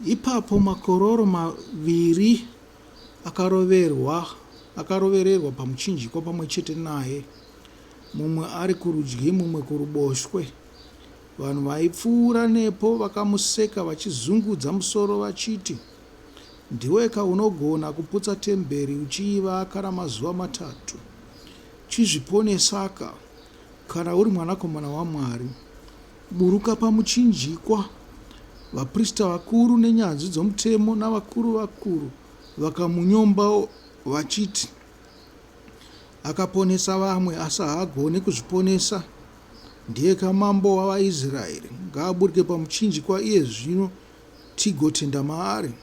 Ipapo makororo maviri akaroverwa akarovererwa pamuchinjikwa pamwe chete naye, mumwe ari kurudyi mumwe kuruboshwe. Vanhu vaipfuura nepo vakamuseka vachizungudza musoro vachiti, Ndiweka unogona kuputsa temberi uchiivaka namazuva matatu. Chizviponesaka, kana uri mwanakomana waMwari. Buruka pamuchinjikwa. Vaprista vakuru nenyanzvi dzomutemo navakuru vakuru vakamunyombawo vachiti, Akaponesa vamwe, asi haagoni kuzviponesa. Ndiyeka mambo wavaIsraeri, ngaaburuke pamuchinjikwa iye zvino tigotenda maari.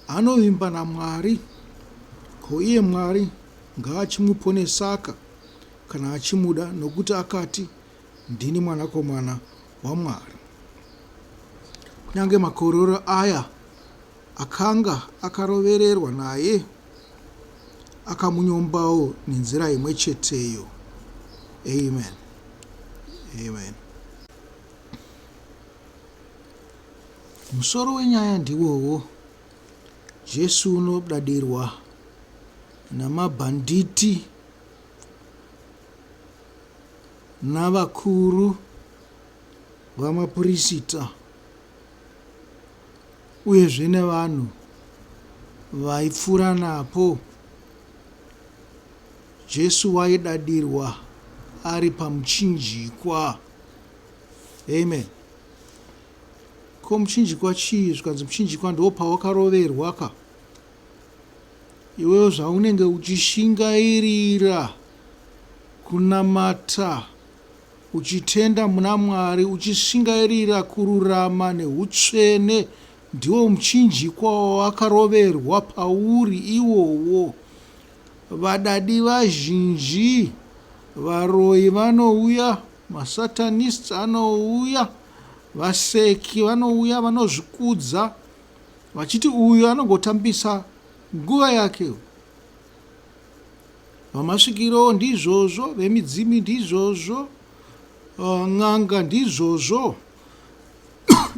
Anovimba naMwari, ko iye Mwari ngaachimuponesaka kana achimuda, nokuti akati, Ndini Mwanakomana waMwari. Kunyange makororo aya akanga akarovererwa naye akamunyombawo nenzira imwe cheteyo. Amen. Amen. Musoro wenyaya ndiwowo. Jesu unodadirwa namabhanditi navakuru vamapurisita uyezve nevanhu vaipfuura napo. Jesu waidadirwa ari pamuchinjikwa. Amen. Ko muchinjikwa chii? Zvikanzi muchinjikwa ndo pawakaroverwa ka. Iwewe zvaunenge uchishingairira kunamata uchitenda muna Mwari, uchishingairira kururama neutsvene, ndiwo muchinjikwa wawakaroverwa pauri iwowo. Vadadi vazhinji, varoyi vanouya, masatanists anouya, vaseki vanouya, vanozvikudza vachiti uyu anongotambisa nguva yake. Vamasvikiro ndizvozvo, vemidzimi ndizvozvo, n'anga ndizvozvo,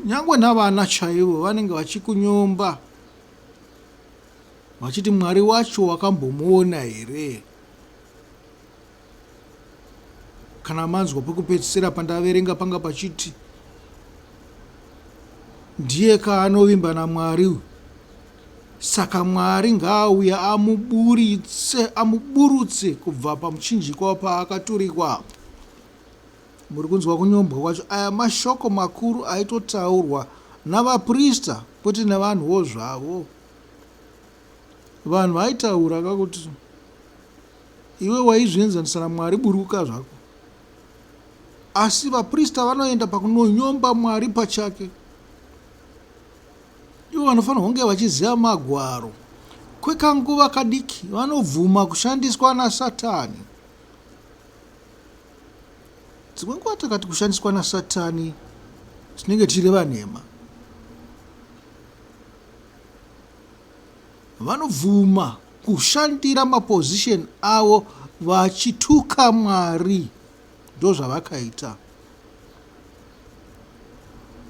nyangwe navana chaivo vanenge vachikunyomba vachiti Mwari wacho wakambomuona here? Kana manzwa pekupedzisira pandaverenga panga pachiti ndiye kaanovimba naMwari uyu saka Mwari ngaauye amuburitse amuburutse kubva pamuchinjikwa paakaturikwa apo. Muri kunzwa kunyombwa kwacho? Aya mashoko makuru aitotaurwa navaprista kwete nevanhuwo zvavo. Vanhu vaitaura kakuti iwe waizvienzanisa naMwari buruka zvako. Asi vaprista vanoenda pakunonyomba Mwari pachake. Ivo vanofanirwa kunge vachiziva magwaro. Kwekanguva kadiki vanobvuma kushandiswa naSatani. Dzimwe nguva takati kushandiswa naSatani tinenge tichireva nhema. Vanobvuma kushandira maposition avo vachituka Mwari. Ndozvavakaita.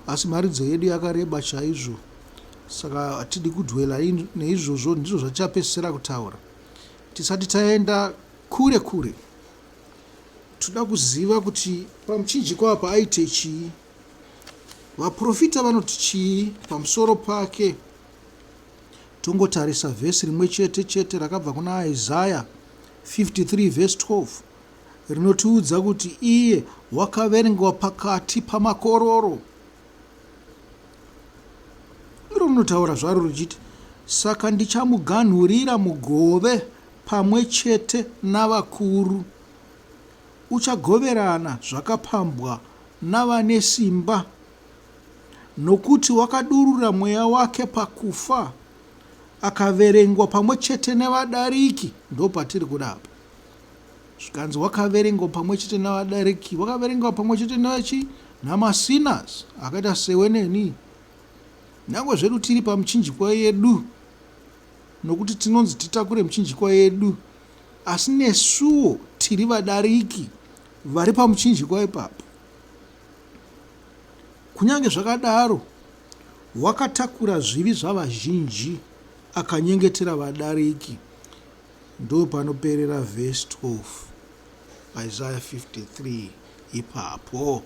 Asi mharidzo yedu yakareba chaizvo saka hatidi kudwela neizvozvo ndizvo zvatichapedzisira kutaura. Tisati taenda kure kure toda kuziva kuti pamuchinjikwa apa aite chii. Vaprofita vanoti chii pamusoro pake? Tongotarisa vhesi rimwe chete chete rakabva kuna Isaya 53 vhesi 12 rinotiudza kuti iye wakaverengwa pakati pamakororo. Iro rinotaura zvaro richiti, Saka ndichamuganhurira mugove pamwe chete navakuru, uchagoverana zvakapambwa navane simba, nokuti wakadurura mweya wake pakufa, akaverengwa pamwe chete nevadariki. Ndopatiri kuda apa. Zvikanzi wakaverengwa pamwe chete navadariki, wakaverengwa pamwe chete nevachi namasinners akaita sewe neni. Nyangwe zvedu tiri pamuchinjikwa yedu, nokuti tinonzi titakure muchinjikwa yedu, asi nesuwo tiri vadariki vari pamuchinjikwa ipapo. Kunyange zvakadaro, Wakatakura zvivi zvavazhinji akanyengetera vadariki. Ndopanoperera vhesi 12 Isaiah 53 ipapo.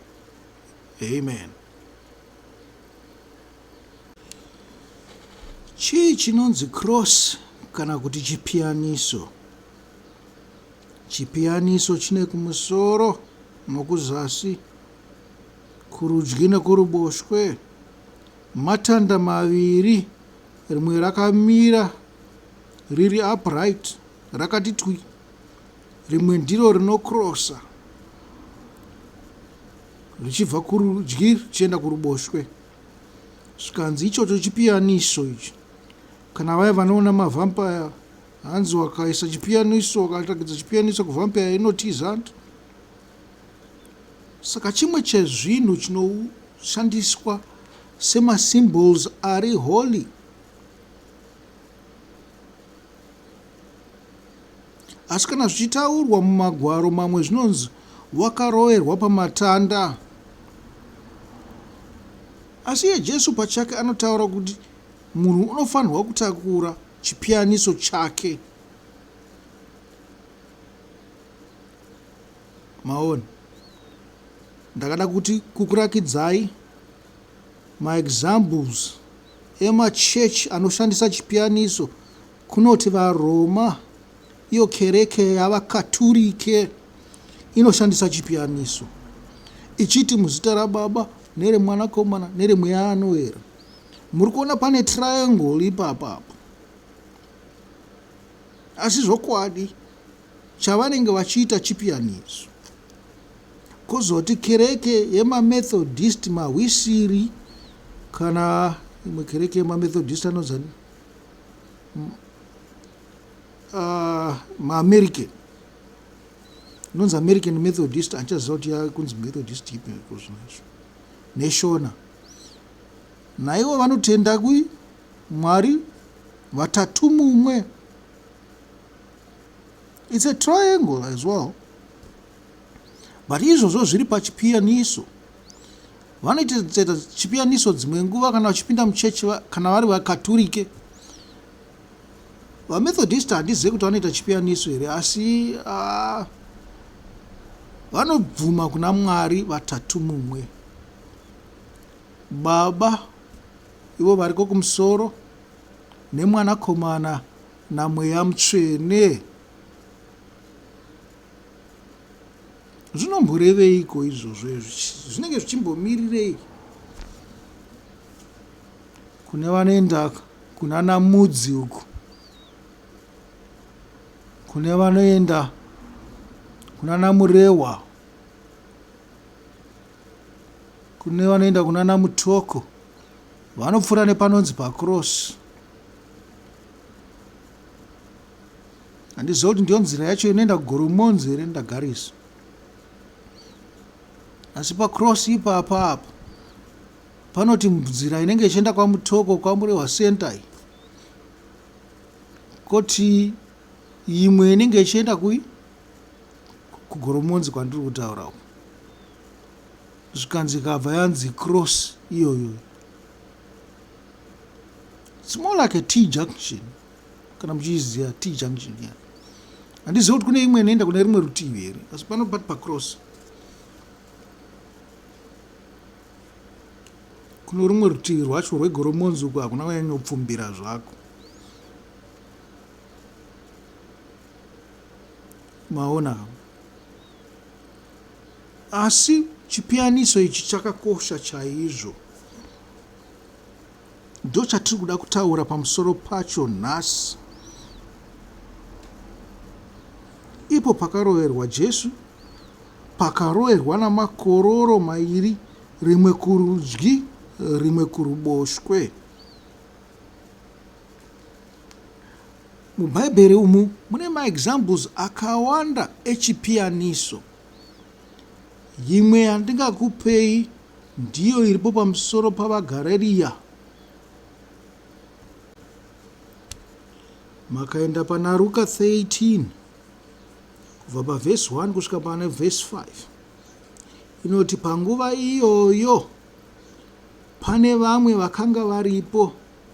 Amen. Chii chinonzi cross kana kuti chipiyaniso? Chipiyaniso chine kumusoro nokuzasi, kurudyi nekuruboshwe, matanda maviri, rimwe rakamira riri upright rakati twi, rimwe ndiro rinokrosa richibva kurudyi richienda kuruboshwe. Zvikanzi ichocho chipiyaniso ichi. Kana vaya vanoona mavampire hanzi wakaisa chipiyaniso wakaratidza chipiyaniso kuvampire inotiza. Saka chimwe chezvinhu chinoshandiswa semasymbols ari holy Asi kana zvichitaurwa mumagwaro mamwe zvinonzi wakaroverwa pamatanda. Asi iye Jesu pachake anotaura kuti munhu unofanirwa kutakura chipiyaniso chake. Maona? Ndakada kuti kukurakidzai maexamples emachechi anoshandisa chipiyaniso kunoti vaRoma, iyo kereke yavaKaturike inoshandisa chipiyaniso ichiti muzita raBaba nereMwanakomana nereMweya Anoera. Muri kuona pane triangle ipapa apo. Asi zvokwadi chavanenge vachiita chipiyaniso. Kozoti kereke yemaMethodist mahwisiri kana imwe kereke yemaMethodist anonzi maAmerican inonzi American Methodist handichaziva kuti yakunzi Methodist ipi kozvinazvo neshona naivo vanotenda kui Mwari vatatu mumwe. It's a triangle as well. But izvozvo zviri pachipiyaniso. Vanoita chipiyaniso dzimwe nguva kana vachipinda muchechi kana vari vakaturike. VaMethodist handizive kuti vanoita chipiyaniso here asi uh, vanobvuma kuna Mwari vatatu mumwe. Baba ivo variko kumusoro neMwanakomana naMweya Mutsvene. Zvinomboreveiko izvozvo izvi? Zvinenge zvichimbomirirei? Kune vanoenda kunana Mudzi uku, kune vanoenda kunana Murehwa, kune vanoenda kunana Mutoko, vanopfuura nepanonzi pacross. Handiziva kuti ndiyo nzira yacho inoenda kuGoromonzi here ndagarisa. Asi pacross ipapa apa panoti nzira inenge ichienda kwaMutoko kwaMurehwa Center iyi. Koti imwe inenge ichienda kui kuGoromonzi kwandiri kutaura uku. Zvikanzi ikabva yanzi cross iyoyo. It's more like a T junction. Kana muchiiziva T junction ya. Handizivi kuti kune imwe inoenda kune rimwe rutivi here asi pano pati pacross. Kuno rumwe rutivi rwacho rweGoromonzi uko hakuna kunyanyopfumbira zvako. Maona? Asi chipiyaniso ichi chakakosha chaizvo. Ndochatiri kuda kutaura pamusoro pacho nhasi. Ipo pakaroverwa Jesu, pakaroverwa namakororo mairi, rimwe kurudyi rimwe kuruboshwe. MuBhaibheri umu mune maexamples akawanda echipiyaniso. Imwe yandingakupei ndiyo iripo pamusoro pavaGareriya. Makaenda pana Ruka 13 kubva pavhesi 1 kusvika pane vhesi 5 inoti panguva iyoyo. Pane vamwe vakanga varipo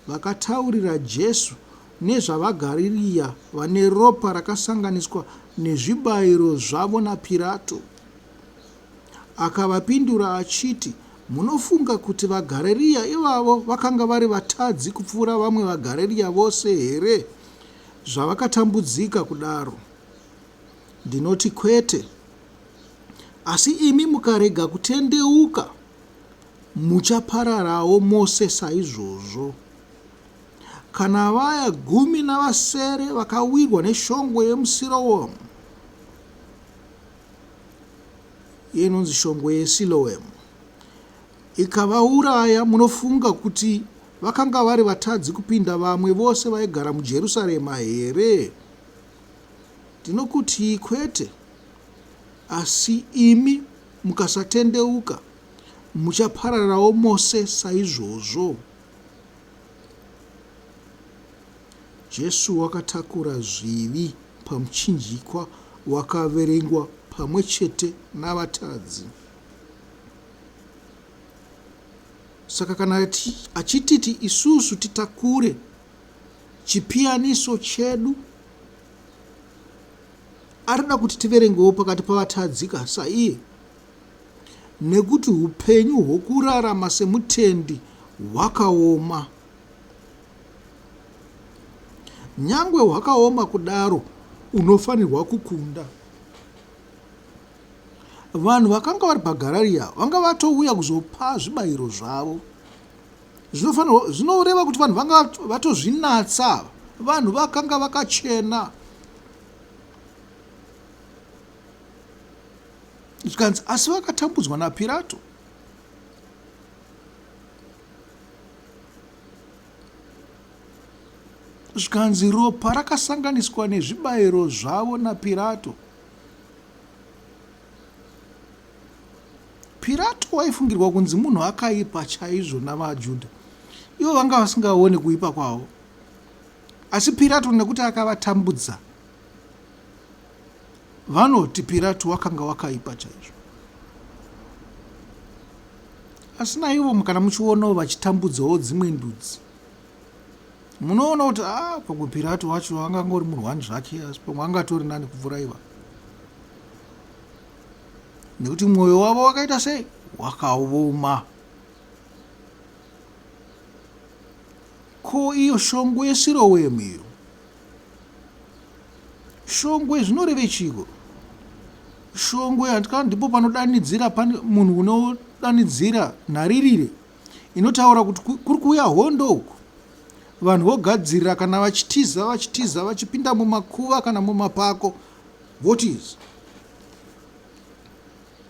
vakataurira Jesu nezvavaGarirea vane ropa rakasanganiswa nezvibayiro zvavo naPirato. Akavapindura achiti, Munofunga kuti vaGarirea ivavo vakanga vari vatadzi kupfuura vamwe vaGarirea vose here zvavakatambudzika kudaro? Ndinoti kwete. Asi imi mukarega kutendeuka, muchapararawo mose saizvozvo. Kana vaya 17 vakawirwa neshongwe yemuSiroamu, iyo inonzi shongwe yeSiloamu, ikavauraya, munofunga kuti vakanga vari vatadzi kupinda vamwe vose vaigara muJerusarema here? Ndinokutii kwete, asi imi mukasatendeuka, muchapararawo mose saizvozvo. Jesu wakatakura zvivi pamuchinjikwa wakaverengwa pamwe chete navatadzi. Saka kana achititi isusu titakure chipiyaniso chedu, arida kuti tiverengwewo pakati pavatadzi ka saiye, nekuti hupenyu hwokurarama semutendi hwakaoma. Nyangwe hwakaoma kudaro, unofanirwa kukunda. Vanhu vakanga vari paGararia vanga vatouya kuzopa zvibayiro zvavo. Zvinofanirwa, zvinoreva kuti vanhu vanga vatozvinatsa, vanhu vakanga vakachena. Zvikanzi, asi vakatambudzwa naPirato. Zvikanzi ropa rakasanganiswa nezvibayiro zvavo naPirato. Pirato waifungirwa kunzi munhu akaipa chaizvo navaJudha. Ivo vanga vasingaoni kuipa kwavo. Asi Pirato nekuti akavatambudza, vanoti Pirato wakanga wakaipa chaizvo. Asi naivo kana muchionawo vachitambudzawo dzimwe ndudzi, munoona kuti ah, pamwe Pirato wacho angangori murwani zvake, asi pamwe angatori nani kupfuura iva, nekuti mwoyo wavo wakaita sei? Wakaoma. Ko iyo shongwe yeSirowemu iyo? Shongwe zvinoreve chiiko? Shongwe handika ndipo panodanidzira pane munhu unodanidzira nharirire inotaura kuti kuri kuuya hondo uku. Vanhu vogadzirira kana vachitiza vachitiza vachipinda mumakuva kana mumapako votiza.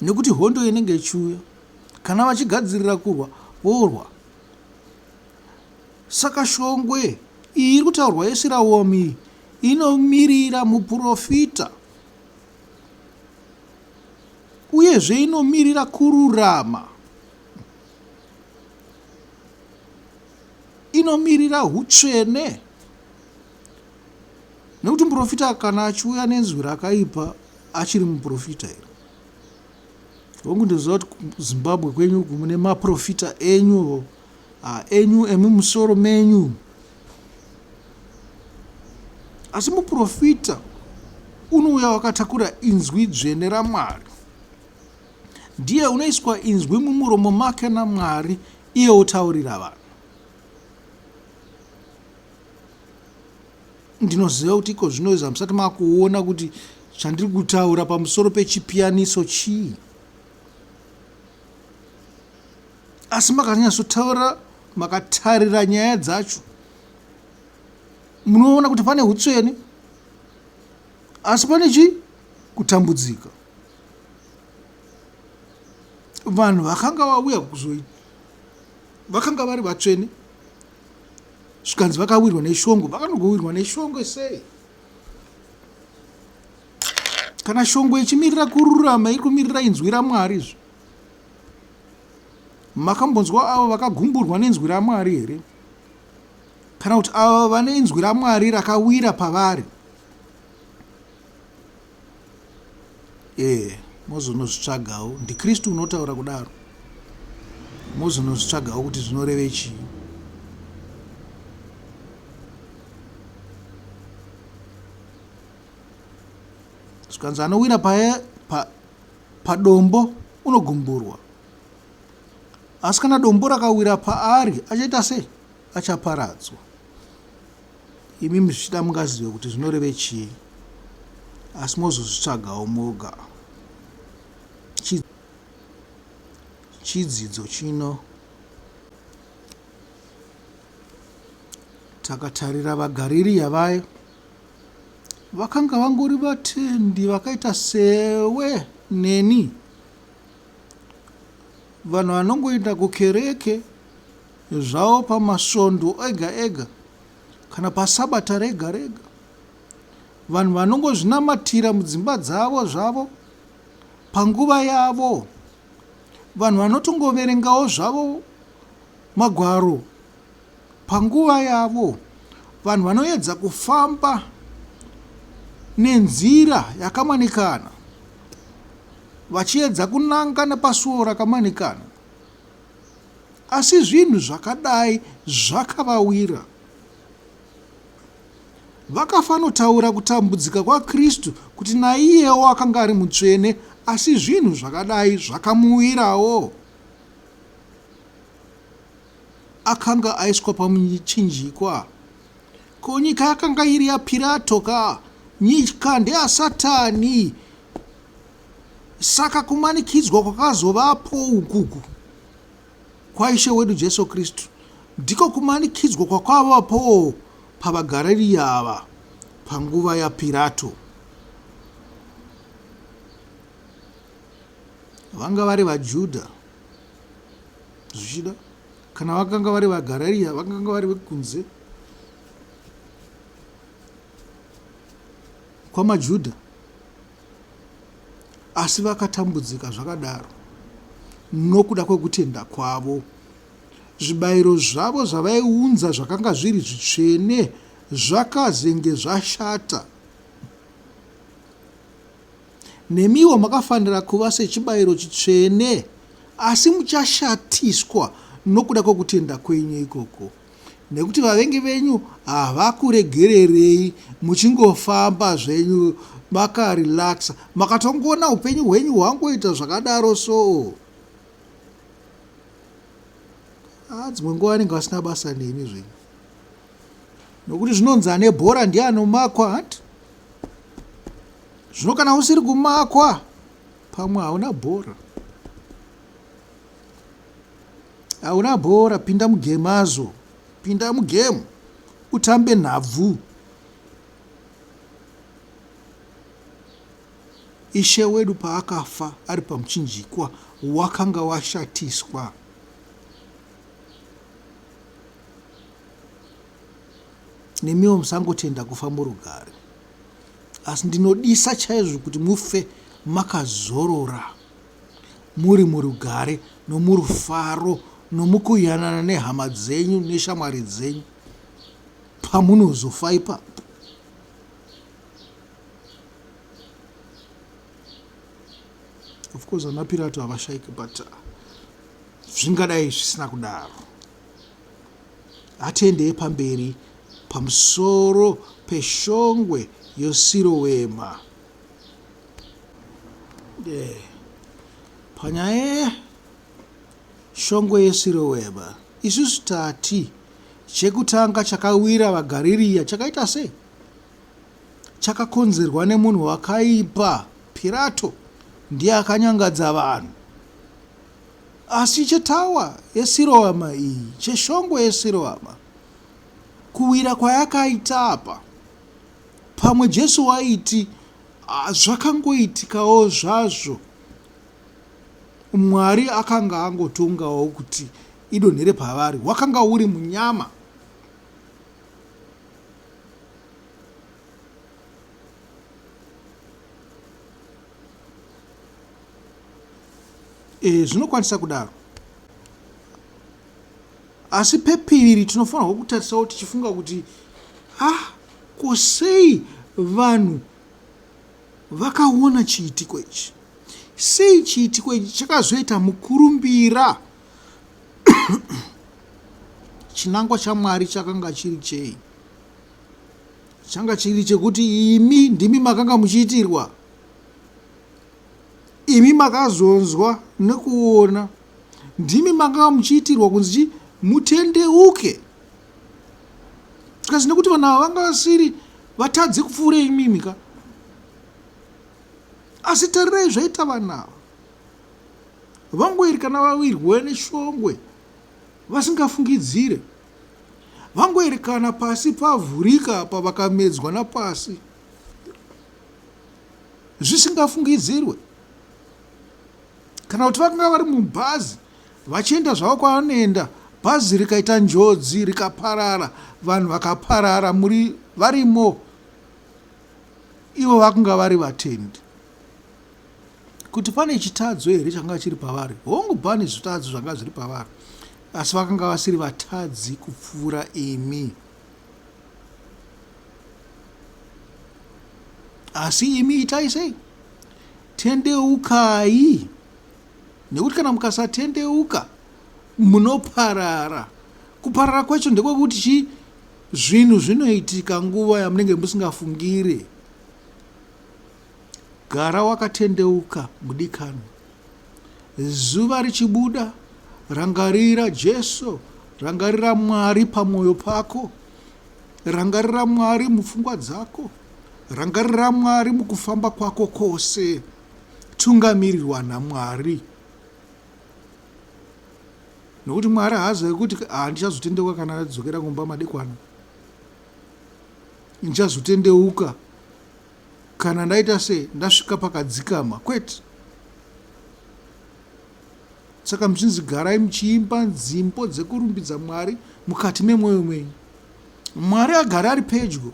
Nekuti hondo inenge ichiuya. Kana vachigadzirira kurwa vorwa. Saka shongwe iyi iri kutaurwa yeSirawomi iyi inomirira muprofita uyezve inomirira kururama, inomirira hutsvene. Nekuti muprofita kana achiuya nenzwi rakaipa achiri muprofita here? Hongu ndinoziva kuti kuZimbabwe kwenyu uku mune maprofita enyu ah, enyu emumusoro menyu. Asi muprofita unouya wakatakura inzwi dzvene raMwari. Ndiye unoiswa inzwi mumuromo make naMwari iye otaurira vanhu. Ndinoziva kuti iko zvino izvi hamusati makuona kuti chandiri kutaura pamusoro pechipiyaniso chii. Asi makanyatsotaura makatarira nyaya dzacho munoona kuti pane hutsvene asi pane chii kutambudzika. Vanhu vakanga vauya kuzoita vakanga vari vatsvene zvikanzi vakawirwa neshongwe vakanogowirwa neshongwe sei kana shongwe ichimirira kururama iri kumirira inzwi ramwari izvo makambonzwa avo vakagumburwa nenzwi ramwari here kana kuti avo vane inzwi ramwari rakawira pavari ee mozonozvitsvagawo ndikristu unotaura kudaro. Mozonozvitsvagawo kuti zvinoreve chii. Zvikanzi anowira paye pa, padombo unogumburwa. Asi kana dombo rakawira paari achaita sei? Achaparadzwa. Imimi zvichida mungazive kuti zvinoreve chii asi mozozvitsvagawo moga. Chidzidzo chino takatarira vaGarirea vaye vakanga vangori vatendi vakaita sewe neni, vanhu vanongoenda kukereke zvavo pamasvondo ega ega kana pasabata rega rega, vanhu vanongozvinamatira mudzimba dzavo zvavo panguva yavo, vanhu vanotongoverengawo zvavo magwaro panguva yavo, vanhu vanoedza kufamba nenzira yakamanikana, vachiedza kunanga nepasuo rakamanikana. Asi zvinhu zvakadai zvakavawira. Vakafanotaura kutambudzika kwaKristu kuti naiyewo akanga ari mutsvene, asi zvinhu zvakadai zvakamuwirawo. Akanga aiswa pamuchinjikwa. Ko nyika yakanga iri yaPirato ka? Nyika ndeyaSatani. Saka kumanikidzwa kwakazovapo ukuku kwaIshe wedu Jesu Kristu ndiko kumanikidzwa kwakavapowo pavaGaririya ava panguva yaPirato. Vanga vari vaJudha zvichida kana vakanga vari vaGaririya vakanga vari vekunze kwamaJudha. Asi vakatambudzika zvakadaro nokuda kwekutenda kwavo. Zvibayiro zvavo zvavaiunza zvakanga zviri zvitsvene zvakazenge zvashata. Nemiwo makafanira kuva sechibayiro chitsvene, asi muchashatiswa nokuda kwokutenda kwenyu ikoko. Nekuti vavengi venyu havakuregererei muchingofamba zvenyu makarelaxa makatongoona upenyu hwenyu hwangoita zvakadaro soo. Ah, dzimwe nguva vanenge vasina basa nemi zvenyu nokuti zvinonzi ane bhora ndiye anomakwa hanti zvino kana usiri kumakwa pamwe hauna bhora Hauna bhora pinda mugame azvo. Pinda mugame utambe nhabvu. Ishe wedu paakafa ari pamuchinjikwa wakanga washatiswa. Nemiwo musangotenda kufa murugare. Asi ndinodisa chaizvo kuti mufe makazorora. muri murugare nomurufaro nomukuyanana nehama dzenyu neshamwari dzenyu pamunozofa ipapo. Of course ana Pirato havashaiki but zvingadai zvisina kudaro. Atendei pamberi pamusoro peshongwe yoSirowema. Yeah. Panyaya yeshongwe yeSirowema, isusu tati chekutanga chakawira vaGaririya chakaita sei? Chakakonzerwa nemunhu wakaipa Pirato, ndiye akanyangadza vanhu. Asi chetawa yeSiroama iyi, cheshongwe yeSiroama, kuwira kwayakaita apa, pamwe Jesu waiti Ah, zvakangoitikawo zvazvo. Mwari akanga angotongawo kuti idonhere pavari. Wakanga uri munyama. E, zvinokwanisa kudaro. Asi pepiri tinofanirwa kutarisawo tichifunga kuti ah, ko sei vanhu vakaona chiitiko ichi? Sei chiitiko ichi chakazoita mukurumbira? Chinangwa chaMwari chakanga chiri chei? Changa chiri chekuti imi ndimi makanga muchiitirwa. Imi makazonzwa nekuona. Ndimi makanga muchiitirwa kunzi chi mutendeuke. Zvikanzi nekuti vanhu ava vanga vasiri vatadzi kupfuura imimi ka. Asi tarirai zvaita vanhu ava. Vangoerekana vawirwe neshongwe vasingafungidzire. Vangoerekana pasi pavhurika apa vakamedzwa napasi zvisingafungidzirwe. Kana kuti vakanga vari mubhazi vachienda zvavo kwavanoenda, bhazi rikaita njodzi rikaparara, vanhu vakaparara muri varimo ivo vakanga vari vatendi. Kuti pane chitadzo here changa chiri pavari? Hongu, pane zvitadzo zvanga zviri pavari, asi vakanga vasiri vatadzi kupfuura imi. Asi imi itai sei? Tendeukai, nekuti kana mukasatendeuka munoparara. Kuparara kwacho ndekwekuti chii? Zvinhu zvinoitika nguva yamunenge musingafungire. Gara wakatendeuka mudikanwi. Zuva richibuda, rangarira Jesu, rangarira Mwari pamwoyo pako, rangarira Mwari mupfungwa dzako, rangarira Mwari mukufamba kwako kwose. Tungamirirwa naMwari. Nokuti Mwari haazive kuti handichazotendeuka kana ndadzokera kumba madekwana. Ndichazotendeuka kana ndaita sei ndasvika pakadzikama kwete saka muchinzi garai muchiimba nzimbo dzekurumbidza mwari mukati memwoyo menyu mwari agare ari pedyo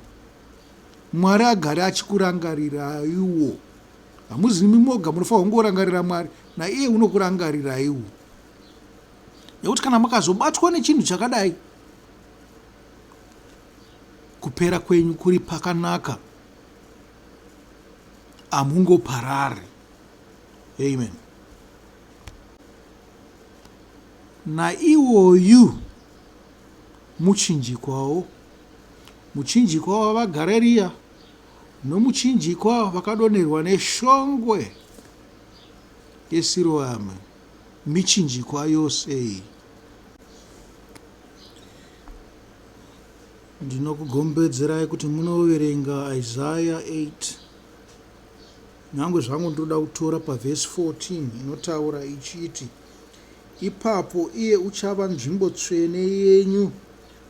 mwari agare achikurangariraiwo hamuzimi moga munofanira kungorangarira mwari naiye unokurangariraiwo nekuti kana makazobatwa nechinhu chakadai kupera kwenyu kuri pakanaka hamungoparari. Amen. Naiwoyu muchinjikwawo, muchinjikwa wavaGareriya nomuchinjikwa vakadonerwa neshongwe yeSiroami, michinjikwa yose iyi. Ndinokugombedzerai kuti munoverenga Isaya 8. Nyangwe zvangu ndinoda kutora pavhesi 14 inotaura ichiti, Ipapo iye uchava nzvimbo tsvene yenyu,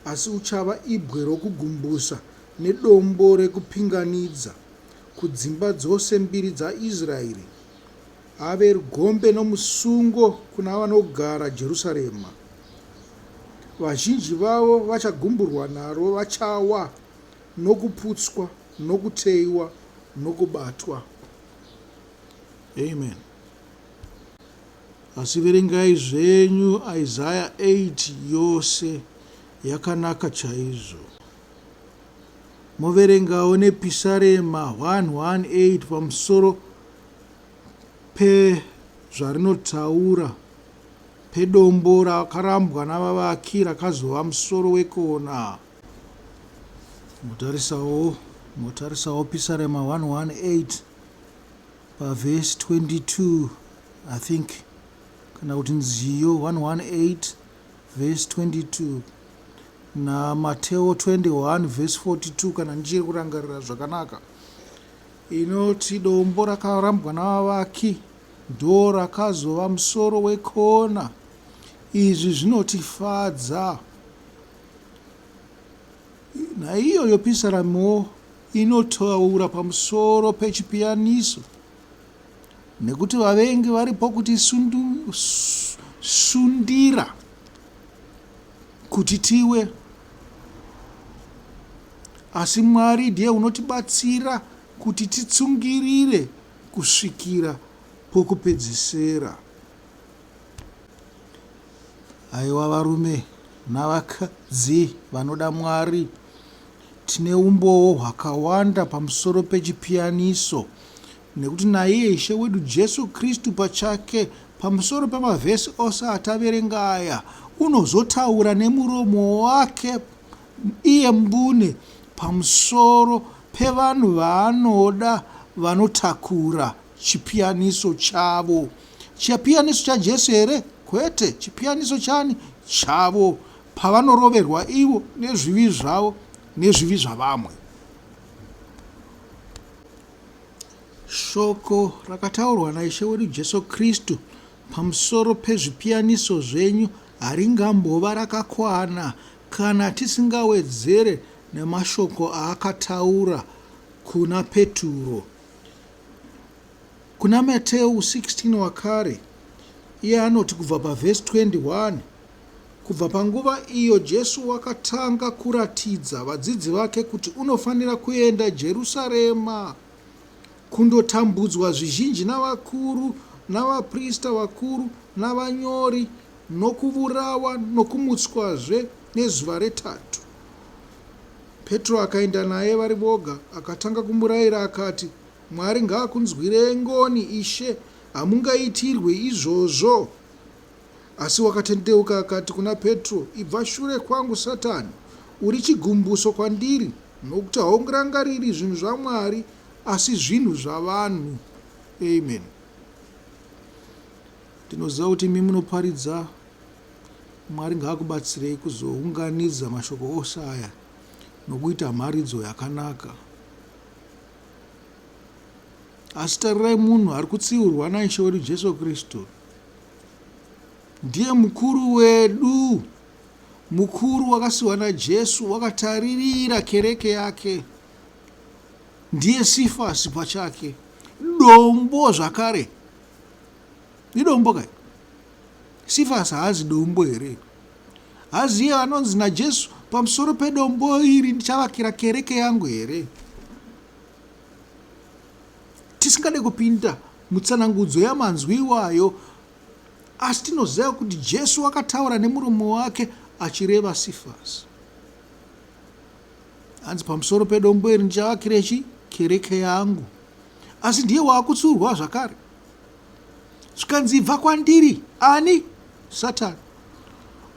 asi uchava ibwe rokugumbusa nedombo rekupinganidza kudzimba dzose mbiri dzaIsraeri, ave rugombe nomusungo kuna vanogara Jerusarema. Vazhinji vavo vachagumburwa naro vachawa, nokuputswa, nokuteiwa, nokubatwa. Amen. Asi verengai zvenyu Isaya 8 yose, yakanaka chaizvo. Moverengawo nePisarema 118 pamusoro pezvarinotaura pedombo rakarambwa navavaki rakazova musoro wekona. Motarisawo, motarisawo Pisarema 118 pavhesi 22 I think kana kuti Nziyo 118 vhesi 22 naMateo 21 vhesi 42 kana ndichiri kurangarira zvakanaka inoti dombo rakarambwa navavaki ndorakazova musoro wekona. Izvi zvinotifadza. Naiyoyo pisaramiwo inotaura pamusoro pechipiyaniso nekuti vavengi varipo kutisundira kuti tiwe asi Mwari ndiye unotibatsira kuti titsungirire kusvikira pokupedzisira. Haiwa varume navakadzi vanoda Mwari, tine umbowo hwakawanda pamusoro pechipiyaniso, nekuti naiye Ishe wedu Jesu Kristu pachake, pamusoro pemavhesi ose ataverenga aya, unozotaura nemuromo wake iye mbune pamusoro pevanhu vaanoda vanotakura chipiyaniso chavo. Chipiyaniso chaJesu here? Kwete, chipiyaniso chani? Chavo, pavanoroverwa ivo nezvivi zvavo nezvivi zvavamwe. Shoko rakataurwa naIshe wedu Jesu Kristu pamusoro pezvipiyaniso zvenyu haringambova rakakwana kana tisingawedzere nemashoko aakataura kuna Peturo. Kuna Mateu 16 wakare, iye anoti kubva pavhesi 21, Kubva panguva iyo Jesu wakatanga kuratidza vadzidzi vake kuti unofanira kuenda Jerusarema kundotambudzwa zvizhinji navakuru navaprista vakuru navanyori, nokuvurawa nokumutswazve nezuva retatu. Petro akaenda naye vari voga, akatanga kumurayira akati, Mwari ngaakunzwirei ngoni, Ishe, hamungaitirwe izvozvo. Asi wakatendeuka akati kuna Petro, Ibva shure kwangu, Satani! Uri chigumbuso kwandiri, nokuti haungarangariri zvinhu zvaMwari, asi zvinhu zvavanhu. Amen. Ndinoziva kuti imi munoparidza. Mwari ngaakubatsirei kuzounganidza mashoko ose aya nokuita mharidzo yakanaka. Asi tarirai munhu ari kutsiurwa naIshe wedu Jesu Kristu. Ndiye mukuru wedu. Mukuru wakasiwa naJesu wakataririra kereke yake. Ndiye Sifasi pachake. Dombo zvakare. Idombo kai? Sifasi haazi dombo here? Haazi iye anonzi naJesu pamusoro pedombo iri ndichavakira kereke yangu here? Tisingade kupinda mutsanangudzo yamanzwi iwayo, asi tinoziva kuti Jesu wakataura nemuromo wake achireva Sifasi. Hanzi pamusoro pedombo iri ndichavakira chi kereke yangu. Asi ndiye waakutsurwa zvakare. Zvikanzi ibva kwandiri ani? Satani.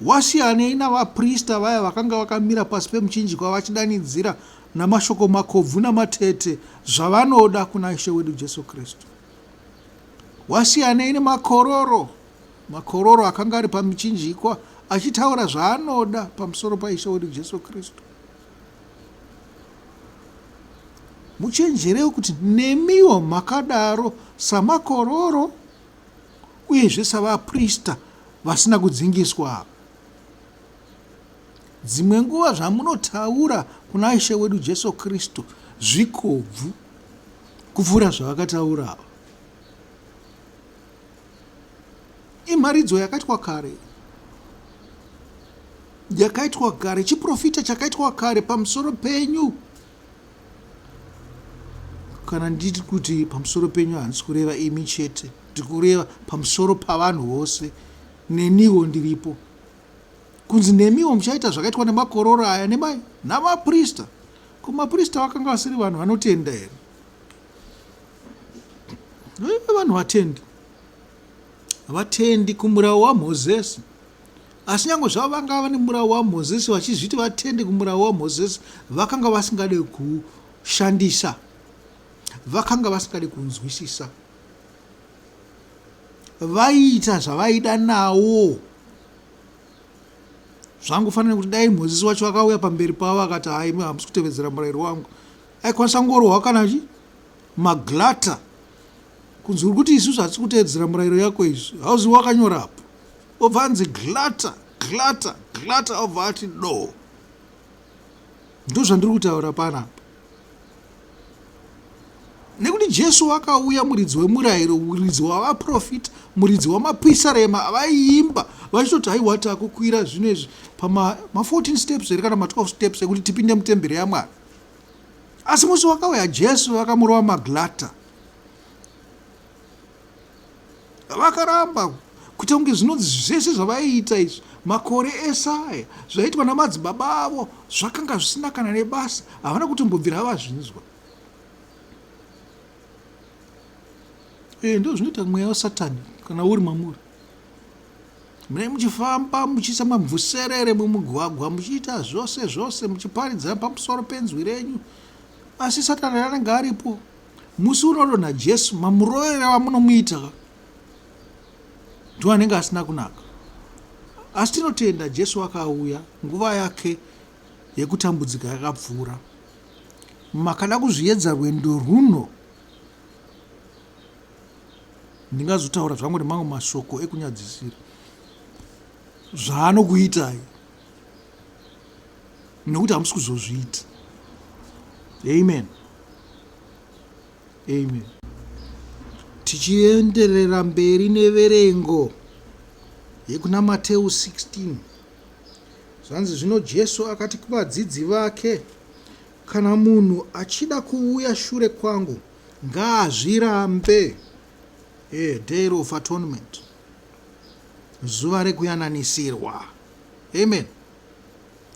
Wasiyanei navaprista vaya vakanga vakamira pasi pemuchinjikwa vachidanidzira namashoko makobvu namatete zvavanoda kuna Ishe wedu Jesu Kristu. Wasiyanei nemakororo, makororo akanga ari pamuchinjikwa achitaura zvaanoda pamusoro paIshe wedu Jesu Kristu. Muchenjerewo kuti nemiwo makadaro samakororo uyezve savaprista vasina kudzingiswa. Dzimwe nguva zvamunotaura kuna Ishe wedu Jesu Kristu zvikobvu kupfuura zvavakataura ava. Imharidzo yakaitwa kare, yakaitwa kare, chiprofita chakaitwa kare pamusoro penyu. Kana nditi kuti pamusoro penyu handisi kureva imi chete, ndiri kureva pamusoro pavanhu vose, neniwo ndiripo. Kunzi nemiwo muchaita zvakaitwa nemakororo aya nemai namaprista. Ko maprista vakanga vasiri vanhu vanotenda here? Vaiva vanhu vatendi, vatendi kumurau waMozisi. Asi nyange zvavo vanga vane murau waMozisi vachizviti vatendi kumurau waMozisi, vakanga vasingade kushandisa, vakanga vasingade kunzwisisa. Vaiita zvavaida nawo. Zvangofanira kuti dai Mozisi wacho akauya pamberi pavo akati, hai, hamusi kutevedzera murayiro wangu, aikwanisa kungorohwa kana chi maglata kunzi uri kuti isusu hatisi kuteedzera murayiro yako izvi hauzi wakanyora apo obva anzi glata glata glata obva ati do ndozvandiri kutaura panapa nekuti jesu wakauya muridzi wemurayiro muridzi wavaprofita muridzi wamapisarema vaiimba vachitoti haiwa takukwira zvino izvi pama14 steps here kana ma12 steps ekuti tipinde mutemberi yamwari Asi musi wakauya Jesu vakamurova maglata. Vakaramba kuita kunge zvinonzi zvese zvavaiita izvi makore ese aya zvaiitwa namadzibaba avo zvakanga zvisina kana nebasa havana kutombobvira vazvinzwa. E, ndo zvinoita mweya wasatani kana uri mamuri. Munenge muchifamba muchiisa mamvuserere mumugwagwa muchiita zvose zvose muchiparidza pamusoro penzwi renyu asi satani anenge aripo musi unodonha jesu mamurovere amunomuita ndiwo anenge asina kunaka asi tinotenda jesu akauya nguva yake yekutambudzika yakapfuura makada kuzviedza rwendo rwuno ndingazotaura zvangu nemamwe mashoko ekunyadzisira zvaanokuitai nekuti hamusi kuzozviita amen amen tichienderera mberi neverengo yekuna mateu 16 zvanzi zvino jesu akati kuvadzidzi vake kana munhu achida kuuya shure kwangu Ngaazvirambe. Eh, day of atonement. Zuva rekuyananisirwa. Amen.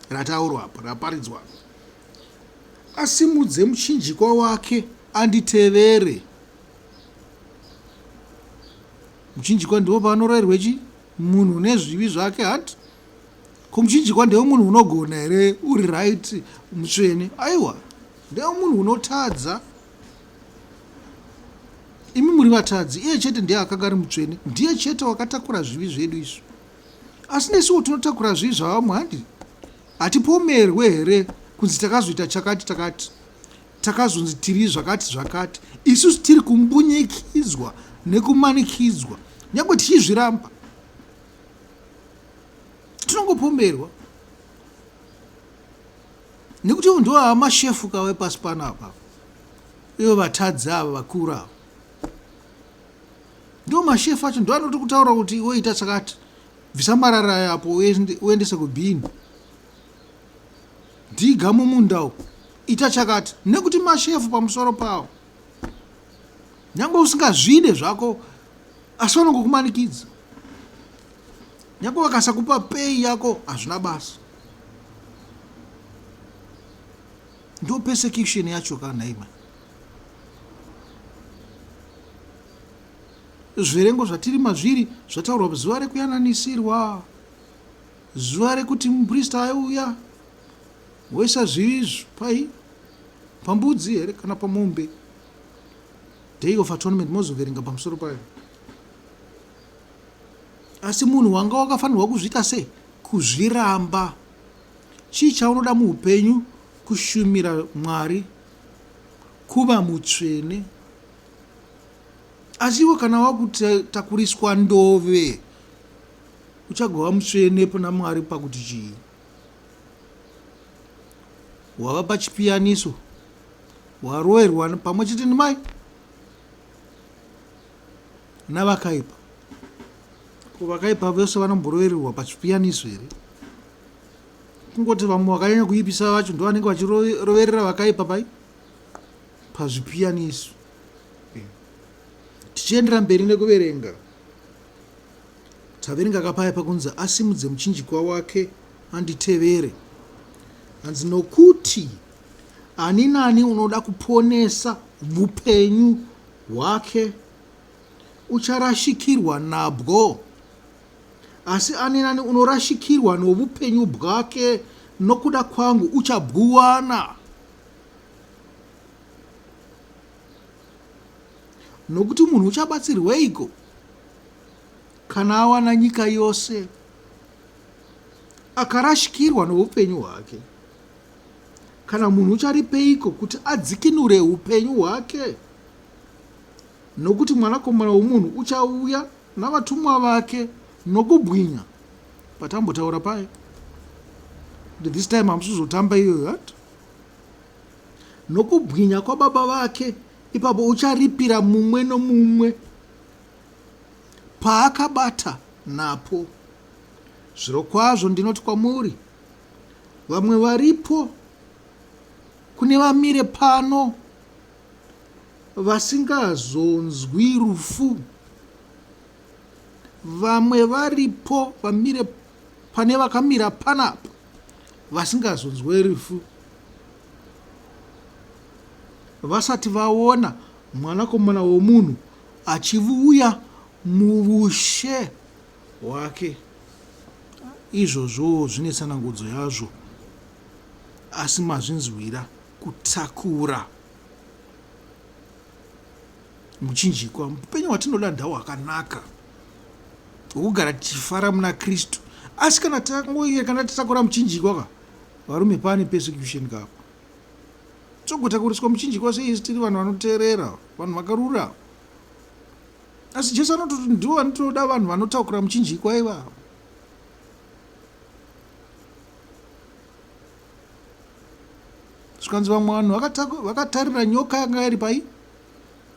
Rataurwa apa, raparidzwa apa. Asimudze muchinjikwa wake anditevere. Muchinjikwa ndipo paanorairwe chi munhu nezvivi zvake hanti? Ko muchinjikwa ndewe munhu unogona here uri right mutsvene? Aiwa, ndewe munhu unotadza. Imi muri vatadzi, iye chete ndiye akanga ari mutsvene, ndiye chete wakatakura zvivi zvedu isu. Asi nesuwo tinotakura zvivi zvavamwe handi? Hatipomerwe here kunzi takazoita chakati takati, takazonzi tiri zvakati zvakati, isusu tiri kumbunyikidzwa nekumanikidzwa, nyangwe tichizviramba tinongopomerwa nekuti ivo ndivo ava mashefu kava epasi pano apa ivo vatadzi ava vakuru ava ndivo mashefu acho ndo anoti kutaura kuti iwe ita chakati bvisa marara aya apo uendese kubhini dhiga mumunda uko ita chakati nekuti mashefu pamusoro pawo nyange usingazvide zvako asi vanongokumanikidza nyange vakasakupa pay yako hazvina basa ndo persecution yacho ka nhaima zviverengo zvatiri mazviri zvataurwa zuva rekuyananisirwa zuva rekuti muprista aiuya woisa zvivi pai pambudzi here kana pamombe day of atonement mozoverenga pamusoro payo Asi munhu wanga wakafanirwa kuzviita sei? Kuzviramba. Chii chaunoda muupenyu? Kushumira Mwari, kuva mutsvene. Asi iwe kana wakutakuriswa ndove, uchagova mutsvene pana Mwari pakuti chii? Wava pachipiyaniso, waroerwa pamwe chete nemai navakaipa. Ko vakaipa vose vanomborovererwa pachipiyaniso here? Kungoti vamwe vakanyanya kuipisa vacho ndo vanenge vachiroverera vakaipa pai pazvipiyaniso. Tichiendera mberi nekuverenga, taverenga kapaya pakunzi asimudze muchinjikwa wake anditevere. Hanzi nokuti ani nani unoda kuponesa vupenyu hwake ucharashikirwa nabwo, asi ani nani unorashikirwa novupenyu bwake nokuda kwangu uchabwuwana. Nokuti munhu uchabatsirweiko kana awana nyika yose akarashikirwa noupenyu hwake? Kana munhu ucharipeiko kuti adzikinure upenyu hwake? Nokuti Mwanakomana womunhu uchauya navatumwa vake nokubwinya. Patambotaura paye kuti this time hamusi kuzotamba iyoyo hat nokubwinya kwababa vake, ipapo ucharipira mumwe nomumwe paakabata napo. Zvirokwazvo ndinoti kwamuri, vamwe varipo kune vamire pano vasingazonzwi rufu. Vamwe varipo vamire pane vakamira panapa vasingazonzwe rufu vasati vaona mwanakomana womunhu achivuya muvushe hwake. Izvozvowo zvine tsanangudzo yazvo asi mazvinzwira kutakura muchinjikwa. Upenyu hwatinoda ndahwakanaka hwekugara tichifara muna Kristu. Asi kana tangoiye kana tatakura muchinjikwa ka varume pane persecution ka togotakuriswa muchinjikwa sei isu tiri vanhu vanoteerera vanhu vakarura asi Jesu anototi ndivo vanotoda vanhu vanotakura muchinjikwa ivavo. Zvikanzi vamwe vanhu vakatarira nyoka yanga iri pai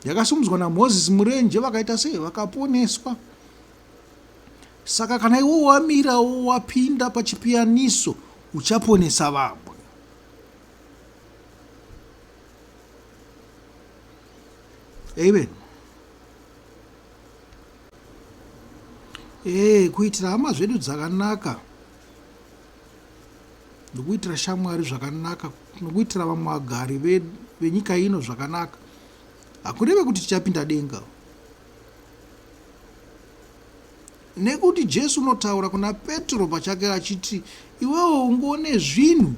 yakasimudzwa naMozisi murenje vakaita sei vakaponeswa. Saka kana iwe wamira wapinda pachipiyaniso uchaponesa vamwe. Amen. Ee, kuitira hama zvedu dzakanaka nokuitira shamwari zvakanaka nokuitira vamwe vagari venyika ino zvakanaka hakureve kuti tichapinda denga nekuti Jesu unotaura kuna Petro pachake achiti iwewe ungone zvinhu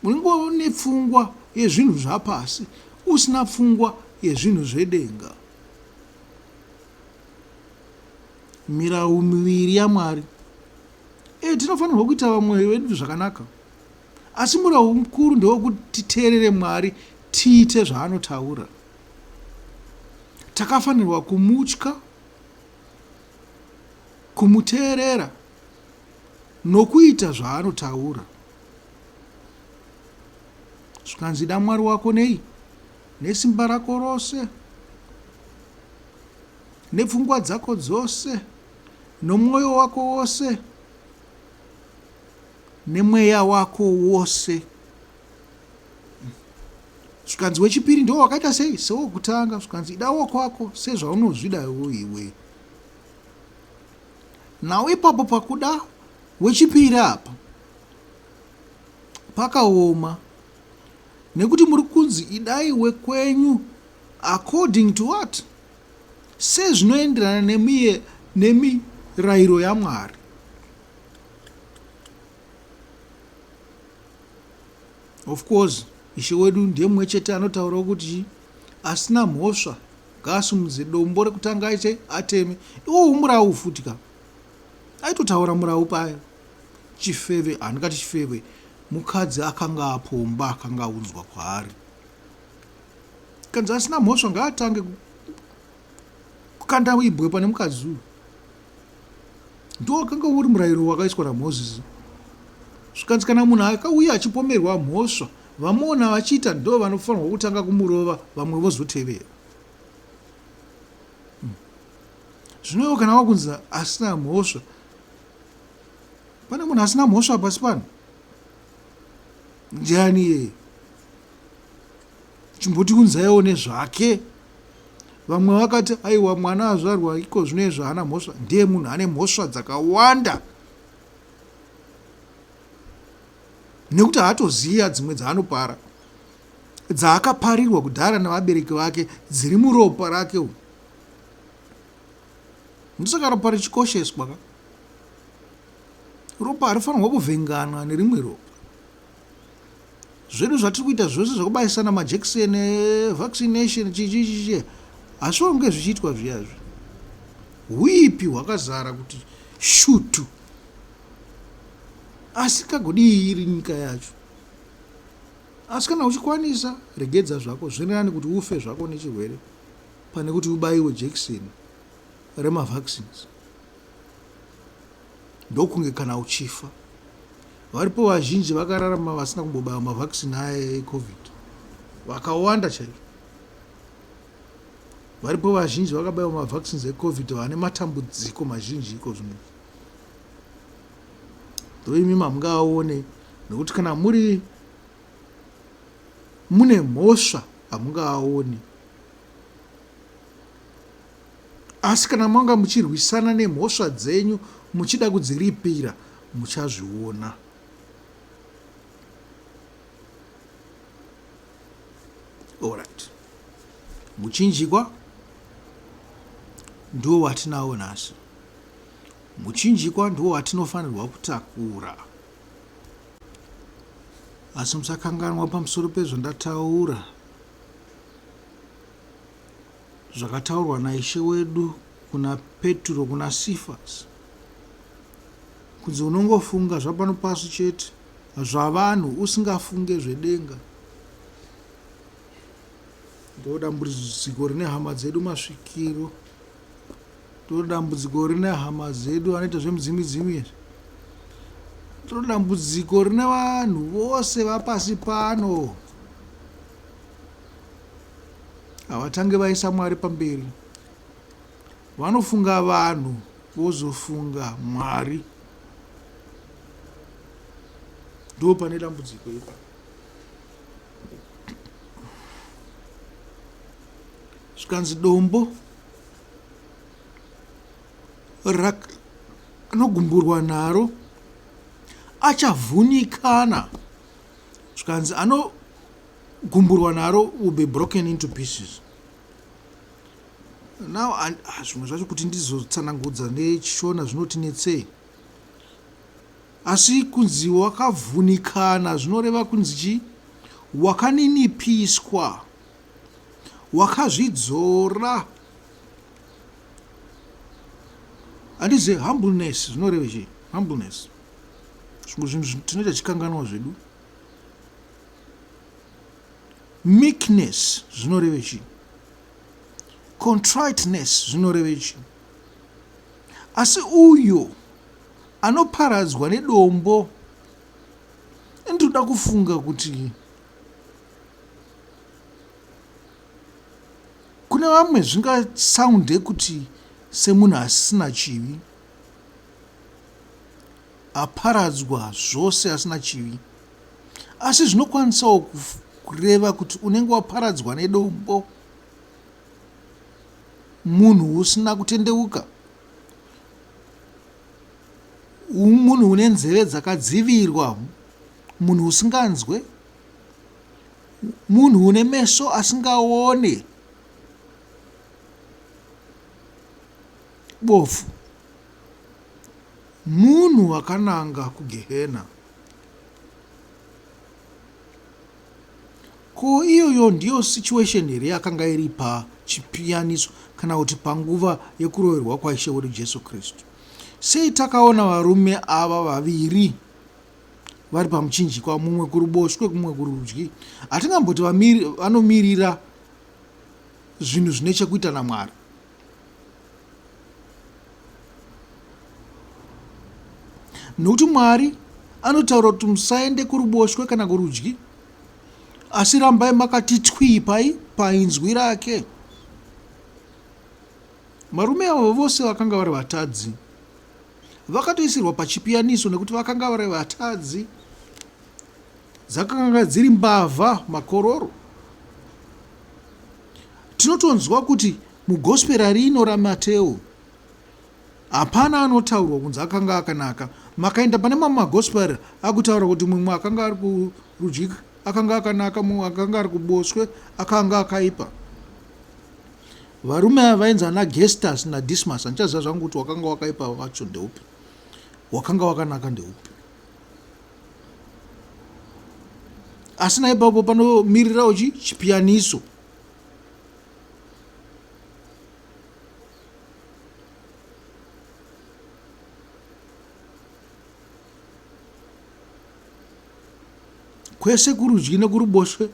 Unenge une pfungwa yezvinhu zvapasi usina pfungwa yezvinhu zvedenga. Mirau miviri yaMwari. E, tinofanirwa kuita vamwe vedu zvakanaka. Asi murau mukuru ndewekuti titeerere Mwari tiite zvaanotaura. Takafanirwa kumutya, kumuteerera nokuita zvaanotaura. Zvikanzi ida Mwari wako nei? Nesimba rako rose, nepfungwa dzako dzose, nomwoyo wako wose, nemweya wako wose. Zvikanzi wechipiri ndiwo wakaita sei? Sewokutanga. Zvikanzi ida wokwako sezvaunozvida iwe. Now ipapo pakuda wechipiri apa pakaoma nekuti muri kunzi idai wekwenyu according to what sezvinoenderana nemiye nemirairo yaMwari. Of course Ishe wedu ndiye mumwe chete anotaurawo kuti asina mhosva Ngaasumudze dombo rekutanga aite ateme. Iwowo murawu futi ka. Aitotaura murawu paya. Chifeve, handingati chifeve, mukadzi akanga apomba akanga aunzwa kwaari. Kanzi asina mhosva ngaatange kukanda ibwe pane mukadzi uyu. Ndiwo wakanga uri murayiro wakaiswa naMozisi. Zvikanzi kana munhu akauya achipomerwa mhosva, vamuona vachiita ndo vanofanirwa kutanga kumurova, vamwe vozotevera. Hmm. Zvino iwe kana wakunzi asina mhosva, pane munhu asina mhosva pasi pano? Ndiani iyeye? Chimbotiunzaiwo nezvake. Vamwe vakati aiwa mwana azvarwa iko zvino izvo haana mhosva. Ndiye munhu ane mhosva dzakawanda nekuti haatoziva dzimwe dzaanopara dzaakaparirwa kudhara navabereki vake dziri muropa rake umu. Ndosaka ropa richikosheswa ka. Ropa harifanirwa kuvhenganwa nerimwe ropa. Zvedu zvatiri kuita zvose zvekubaisana majekiseni evaccination chichichichi hazvifanirwi kunge zvichiitwa zviyazvi. Huipi hwakazara kuti shutu. Asi kagodii iri nyika yacho? Asi kana uchikwanisa regedza zvako zviri nani kuti ufe zvako nechirwere pane kuti ubaiwe jekiseni remavaccines. Ndokunge kana uchifa. Varipo vazhinji vakararama vasina kumbobaiwa mavaccine aya eCovid. Vakawanda chaizvo. Varipo vazhinji vakabaiwa mavaccines eCovid vane matambudziko mazhinji iko zvino. Though imi hamungaaone nekuti kana muri mune mhosva hamungaaoni. Asi kana manga muchirwisana nemhosva dzenyu muchida kudziripira, muchazviona. Alright. Muchinjikwa ndiwo watinawo nhasi. Muchinjikwa ndiwo watinofanirwa kutakura. Asi musakanganwa pamusoro pezvandataura, zvakataurwa naIshe wedu kuna Peturo, kuna Sifasi, kunzi unongofunga zvapano pasi chete, zvavanhu, usingafunge zvedenga. Ndodambudziko rine hama dzedu masvikiro. Ndodambudziko rine hama dzedu vanoita zvemudzimidzimu izvi. Ndodambudziko rine vanhu vose vapasi pano. Havatange vaisa Mwari pamberi. Vanofunga vanhu vozofunga Mwari. Ndo pane dambudziko ipapo. Zvikanzi dombo anogumburwa naro achavhunikana zvikanzi anogumburwa naro will be broken into pieces now ah, zvimwe zvacho kuti ndizotsanangudza nechishona zvinotinetsei asi kunzi wakavhunikana zvinoreva kunzi chii wakaninipiswa wakazvidzora handizive humbleness zvinoreve chii humbleness zvimwe zvinhu tinoita chikanganwa zvedu meekness zvinoreve chii contriteness zvinoreve chii asi uyo anoparadzwa nedombo ndinoda kufunga kuti Kune vamwe zvingasounde kuti semunhu asina chivi, aparadzwa zvose asina chivi. Asi zvinokwanisawo kureva kuti unenge waparadzwa nedombo, munhu usina kutendeuka, munhu une nzeve dzakadzivirwa, munhu usinganzwe, Munhu une meso asingaone. Bofu. Munhu akananga kugehena. Ko iyoyo ndiyo situation here yakanga iri pachipiyaniso kana kuti panguva yekuroverwa kwaIshe wedu Jesu Kristu? Sei takaona varume ava vaviri vari pamuchinjikwa, mumwe kuruboshwe kumwe kurudyi. Hatingamboti vanomirira zvinhu zvine chekuita naMwari. Nokuti Mwari anotaura kuti musaende kuruboshwe kana kurudyi, asi rambai makati twii pai painzwi rake. Varume ava vose vakanga vari vatadzi. Vakatoisirwa pachipiyaniso nekuti vakanga vari vatadzi. Dzakanga dziri mbavha, makororo. Tinotonzwa kuti mugospera rino raMateo hapana anotaurwa kunzi akanga akanaka. Makaenda pane mamwe magospera akutaura kuti mumwe akanga ari kurudyi akanga akanaka, mumwe akanga ari kuboshwe akanga akaipa. Varume ava vainzi ana Gestas naDismas, handichaziva zvangu kuti wakanga wakaipa wacho ndeupi, wakanga wakanaka ndeupi. Asi naipapo panomirirawo chi chipiyaniso. Kwese kurudyi nekuruboshwe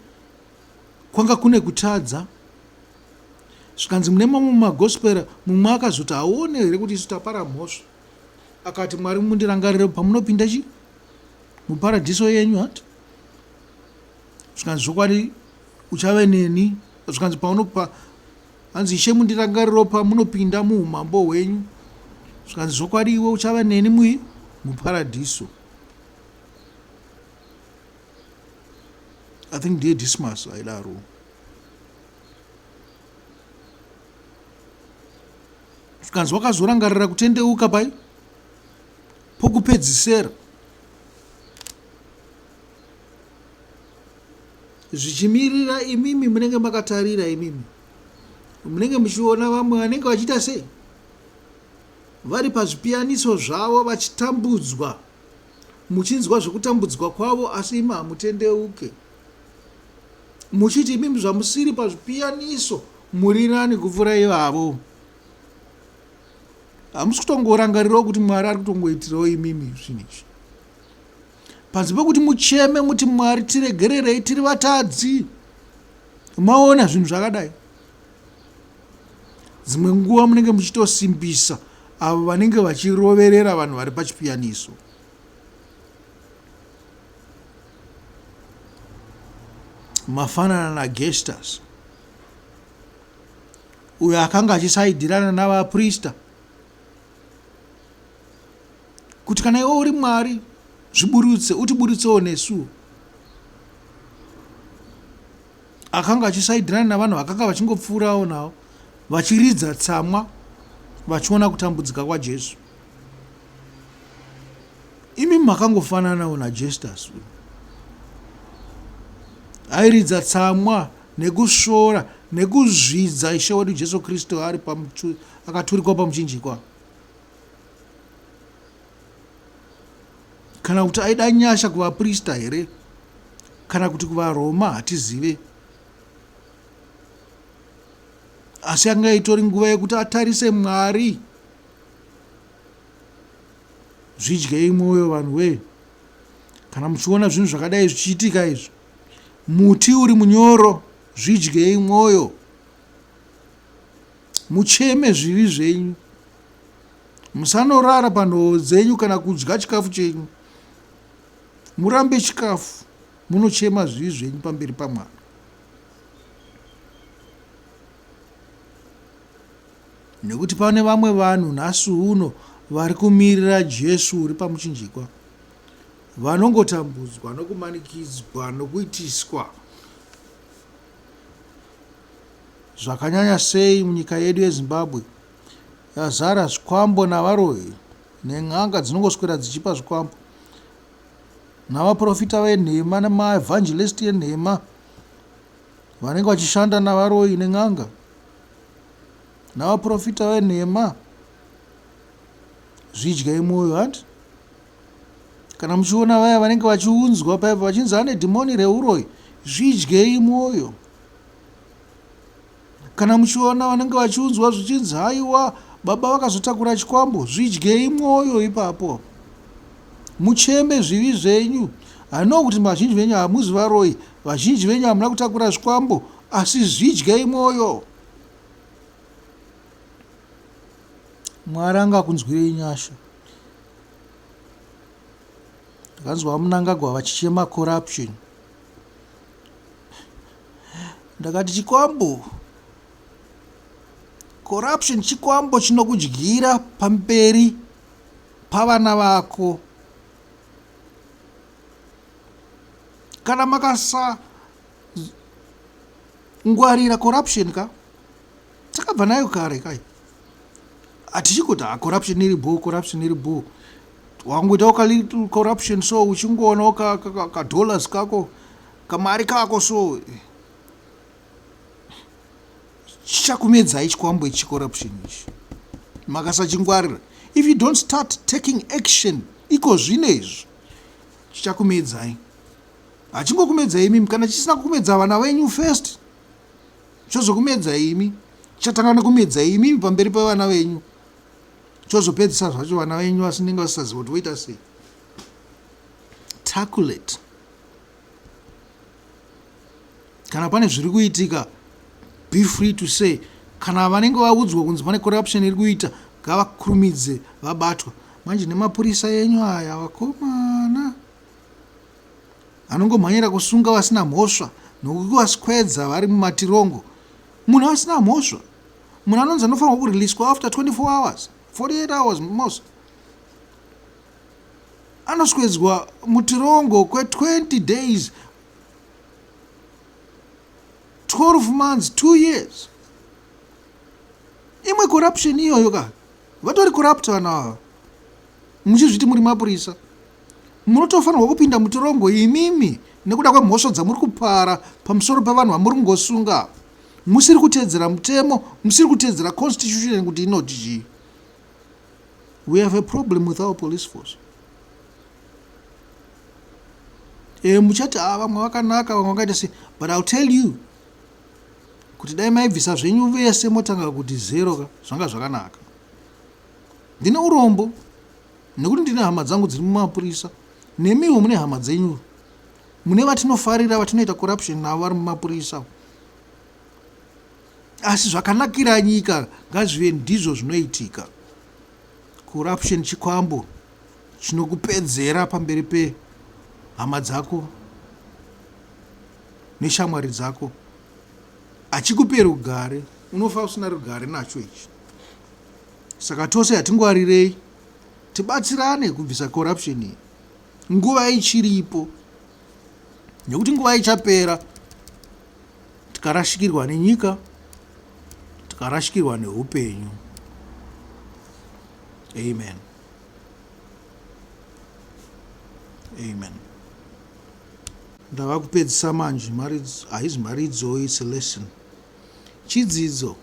kwanga kune kutadza zvikanzi mune mamwe magospera mumwe akazoti hauone here kuti isu tapara mhosva akati mwari mundirangarire pamunopinda chi muparadhiso yenyu hati zvikanzi zvokwadi uchave neni zvikanzi paunopa hanzi ishe mundirangariro pamunopinda muumambo hwenyu zvikanzi zvokwadi iwe uchava neni mui muparadhiso I think ndiye Dismas aidaro. Zvikanzi wakazorangarira kutendeuka pai pokupedzisera zvichimirira imimi munenge makatarira imimi munenge muchiona vamwe vanenge vachiita sei vari pazvipiyaniso zvavo vachitambudzwa, muchinzwa zvekutambudzwa kwavo, asi imi hamutendeuke. Muchiti imimi zvamusiri pazvipiyaniso muri nani kupfuura ivavo. Hamusi kutongorangarirawo kuti Mwari ari kutongoitirawo imimi zvinhu izvi. Panze pekuti mucheme muti Mwari tiregererei tiri vatadzi. Maona zvinhu zvakadai. Dzimwe nguva munenge muchitosimbisa avo vanenge vachiroverera vanhu vari pachipiyaniso. Mafanana naGestas uyo akanga achisaidirana navaprista kuti kana iwe uri Mwari zviburutse utiburutsewo nesu. Akanga achisaidirana navanhu vakanga vachingopfuurawo navo vachiridza tsamwa vachiona kutambudzika kwaJesu. Imi makangofananawo naJestas uyu. Airidza tsamwa nekusvora nekuzvidza Ishe wedu Jesu Kristu ari akaturikwa pamuchinjikwa. Kana kuti aida nyasha kuvaprista here kana kuti kuvaRoma hatizive. Asi yanga itori nguva yekuti atarise Mwari. Zvidyei mwoyo vanhu wee. Kana muchiona zvinhu zvakadai zvichiitika izvi, muti uri munyoro, zvidyei mwoyo. Mucheme zvivi zvenyu. Musanorara panhovo dzenyu kana kudya chikafu chenyu. Murambe chikafu munochema zvivi zvenyu pamberi paMwari. Nekuti pane vamwe vanhu nhasi uno vari kumirira Jesu uri pamuchinjikwa. Vanongotambudzwa nokumanikidzwa nokuitiswa zvakanyanya sei munyika yedu yeZimbabwe yazara zvikwambo navaroyi nen'anga dzinongoswera dzichipa zvikwambo navaprofita venhema nemaevhangelist enhema vanenge vachishanda navaroyi nen'anga navaprofita venhema. Zvidyai mwoyo hanti kana muchiona vaya vanenge vachiunzwa paipa vachinzi ane dhimoni reuroyi, zvidyei mwoyo. Kana muchiona vanenge vachiunzwa zvichinzi haiwa baba vakazotakura chikwambo, zvidyei mwoyo ipapo. Mucheme zvivi zvenyu. I know kuti vazhinji venyu hamuzi varoyi, vazhinji venyu hamuna kutakura zvikwambo, asi zvidyei mwoyo. Mwari angakunzwirei nyasha. Ndakanzwa VaMnangagwa vachichema corruption. Ndakati chikwambo, corruption chikwambo chinokudyira pamberi pavana vako. Kana makasa ngwarira corruption ka takabva nayo kare kai hatichikuti ha corruption iri bho corruption iri bho wangoitawo ka little corruption so uchingoonawo kadollars ka, ka, kako kamari kako so chichakumedzai chikwambo ichi corruption ichi makasachingwarira if you don't start taking action iko zvino izvi chichakumedzai hachingokumedzai imimi kana chisina kukumedza vana venyu first chozokumedza imi chatanga nekumedza imimi pamberi pevana venyu chozopedzisa zvacho vana venyu vasinenge vasisaziva kuti voita sei taculate kana pane zviri kuitika be free to say kana vanenge vaudzwa kunzi pane corruption iri kuita ngavakurumidze vabatwa manje nemapurisa enyu aya vakomana Anongomhanyira kusunga vasina mhosva nokuvaswedza vari mumatirongo. Munhu asina mhosva. Munhu anonzi anofanirwa kuriliswa after 24 hours, 48 hours most. Anoswedzwa mutirongo kwe20 days, 12 months, 2 years. Imwe corruption iyoyo ka. Vatori corrupt vanhu ava. Muchizviti muri mapurisa. Munotofanirwa kupinda mutirongo imimi nekuda kwemhosva dzamuri kupara pamusoro pevanhu vamuri kungosunga musiri kuteedzera mutemo, musiri kuteedzera constitution kuti inoti chii. We have a problem with our police force. E, muchati ah, vamwe vakanaka vamwe vakaita sei, but I'll tell you kuti dai maibvisa zvenyu vese motanga kuti zero ka zvanga zvakanaka. Ndine urombo nekuti ndine hama dzangu dziri mumapurisa, nemiwo mune hama dzenyu, mune vatinofarira vatinoita corruption navo vari mumapurisa. Asi zvakanakira nyika ngazvive ndizvo zvinoitika. Corruption chikwambo chinokupedzera pamberi pehama dzako neshamwari dzako. Hachikupe rugare, unofa usina rugare nacho ichi. Saka tose hatingwarirei tibatsirane kubvisa corruption iyi nguva ichiripo, nekuti nguva ichapera tikarashikirwa nenyika, tikarashikirwa neupenyu. Amen. Amen. Ndava kupedzisa manje, haizi mharidzo, it's a lesson. Chidzidzo.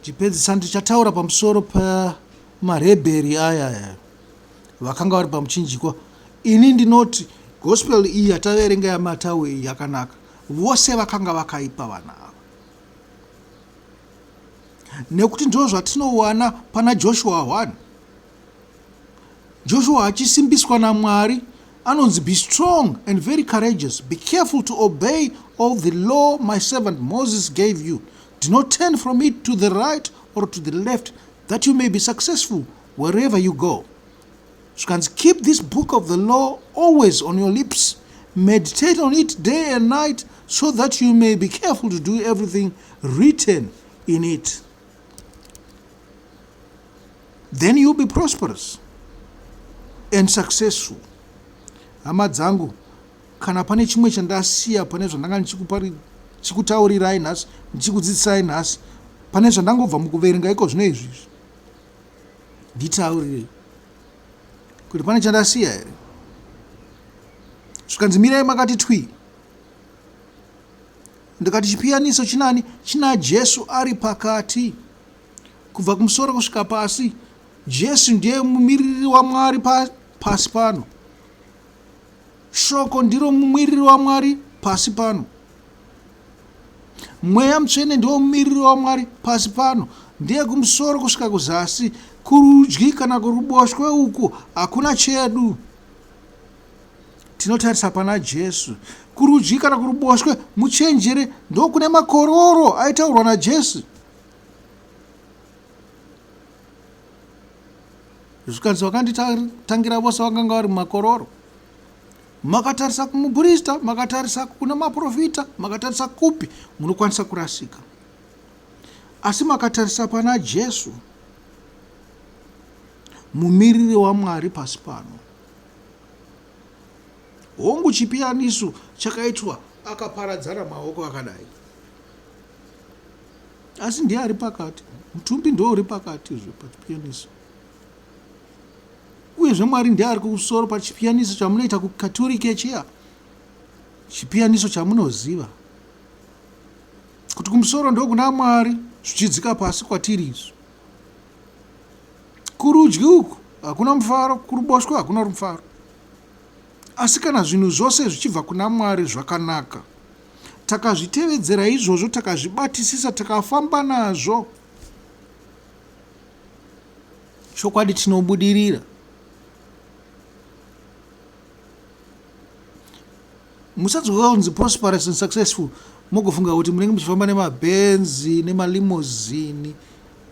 Chipedzisa ndichataura pamusoro pemarebheri aya aya vakanga vari pamuchinjikwa. Ini ndinoti gospel iyi yataverenga yaMatau iyi yakanaka. Vose vakanga vakaipa vanhu ava. Nekuti ndizvo zvatinowana pana Joshua 1. Joshua achisimbiswa naMwari anonzi be strong and very courageous, be careful to obey all the law my servant Moses gave you. Do not turn from it to the right or to the left, that you may be successful wherever you go. Zvikanzi keep this book of the law always on your lips, meditate on it day and night, so that you may be careful to do everything written in it. Then you'll be prosperous and successful. Hama dzangu, kana pane chimwe chandasiya pane zvandanga ndichikutaurirai nhasi, ndichikudzidzisai nhasi, pane zvandangobva mukuverenga iko zvino izvi, nditaurirei kuti pane chandasiya here. Zvikanzi mirai makati twi. Ndikati chipiyaniso chinani? China Jesu ari pakati. Kubva kumusoro kusvika pasi, Jesu ndiye mumiriri waMwari pa, pasi pano. Shoko ndiro mumiriri waMwari pasi pano. Mweya Mutsvene ndiwo mumiriri waMwari pasi pano. Ndiye kumusoro kusvika kuzasi, kurudyi kana kuruboshwe uku hakuna chedu. Tinotarisa pana Jesu. Kurudyi kana kuruboshwe, muchenjere, ndokune makororo aitaurwa naJesu. Zvikanzi vakanditangira vose vakanga vari mumakororo. Makatarisa kumuprista, makatarisa kuna maprofita, makatarisa kupi, munokwanisa kurasika. Asi makatarisa pana Jesu, mumiriri waMwari pasi pano. Hongu, chipiyaniso chakaitwa akaparadzana maoko akadai. Asi ndiye ari pakati. Mutumbi ndiwo uri pakati zve pachipiyaniso. Uyezve Mwari ndiye ari kumusoro pachipiyaniso chamunoita kuKaturike chiya. Chipiyaniso chamunoziva. Kuti kumusoro ndokuna Mwari zvichidzika pasi kwatiri isu. Kurudyi uku hakuna mufaro, kuruboshwe hakuna rufaro. Asi kana zvinhu zvose zvichibva kuna Mwari zvakanaka. Takazvitevedzera izvozvo, takazvibatisisa, takafamba nazvo. Chokwadi tinobudirira. Musadzoka kunzi prosperous and successful mogofunga kuti munenge muchifamba nemabhenzi nemalimozini